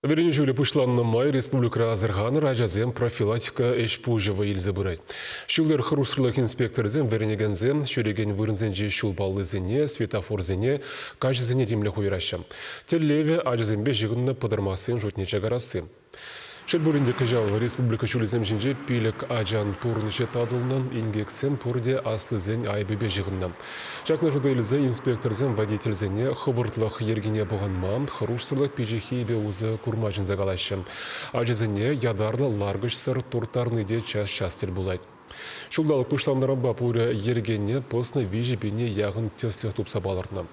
Вӗренӳ ҫулӗ пуҫланнӑ май республикӑра асӑрханӑр ачасем профилактика ӗҫ-пуҫӗ вӑй илсе пырать. Ҫул-йӗр хӑрушсӑрлӑх инспекторӗсем вӗренекенсем ҫӳрекен вырӑнсенчи ҫул паллисене, светофорсене, каҫӑсене тимлӗх уйӑраҫҫӗ. Тӗллевӗ ачасемпе ҫыхӑннӑ пӑтӑрмахсен шутне чакарасси. Шел пулин те, кӑҫал республика ҫулӗсем ҫинче пилӗк ачан пурнӑҫӗ татӑлнӑ, инкексем пурте аслисен айӑпӗпе ҫыхӑннӑ. Ҫакна шута илсе инспекторсем водительсене хӑвӑртлӑх йӗркине пӑхӑнма, хӑрушсӑрлӑх пиҫиххийӗпе усӑ курма чӗнсе калаҫҫӗ. Ачасене ятарлӑ ларкӑчсӑр турттарни те час-час тӗл пулать. Ҫулталӑк пуҫланнӑранпа пурӗ йӗркене пӑснӑ 3 пине яхӑн тӗслӗх тупса палӑртнӑ.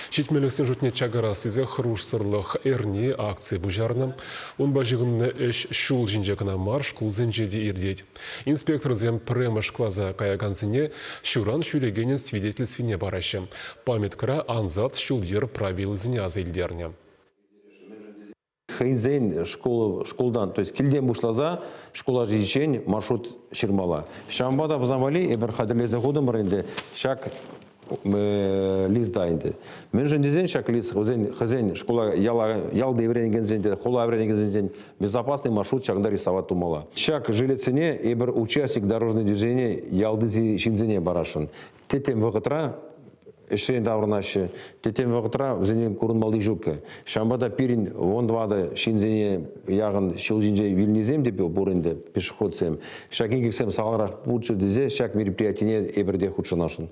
Ҫитменлӗхсен шутне чакарас тесе хӑрушсӑрлӑх эрни акци пуҫарнӑ. Унпа ҫыхӑннӑ ӗҫ ҫул ҫинче кӑна мар, шкулсенче те иртет. Инспекторсем пӗрремӗш класа каякансене ҫуран ҫӳрекенӗн свидетельствине параҫҫӗ. Памяткӑра ансат ҫул-йӗр правилисене аса илтернӗ. Хӑйсен школа, шкултан, то есть килтен пуҫласа шкула ҫитиччен маршрут ҫырмалла. Ҫавӑнпа та вӗсем валли эпир хатӗрлесе хутӑмӑр ӗнтӗ ҫак листа ӗнтӗ. Мӗншӗн тесен ҫак лист хӑйсен, хӑйсен шкула яла, ялти вӗренекенсен те, хула вӗренекенсенчен безопасный маршрут ҫакӑнта рисовать тумалла. Ҫак жилетсене эпир участник дорожного движения ялти ҫынсене парасшӑн. Тӗттӗм вӑхӑтра ӗҫрен таврӑнаҫҫӗ, тӗттӗм вӑхӑтра вӗсене курӑнмалли ҫук. Ҫавӑнпа та пирӗн 14 ҫынсене яхӑн ҫул ҫинче вилнисем те пур ӗнтӗ, пешеходсем. Ҫак инкексем сахалрах пулччӑр тесе ҫак мероприятине эпир те хутшӑнасшӑн.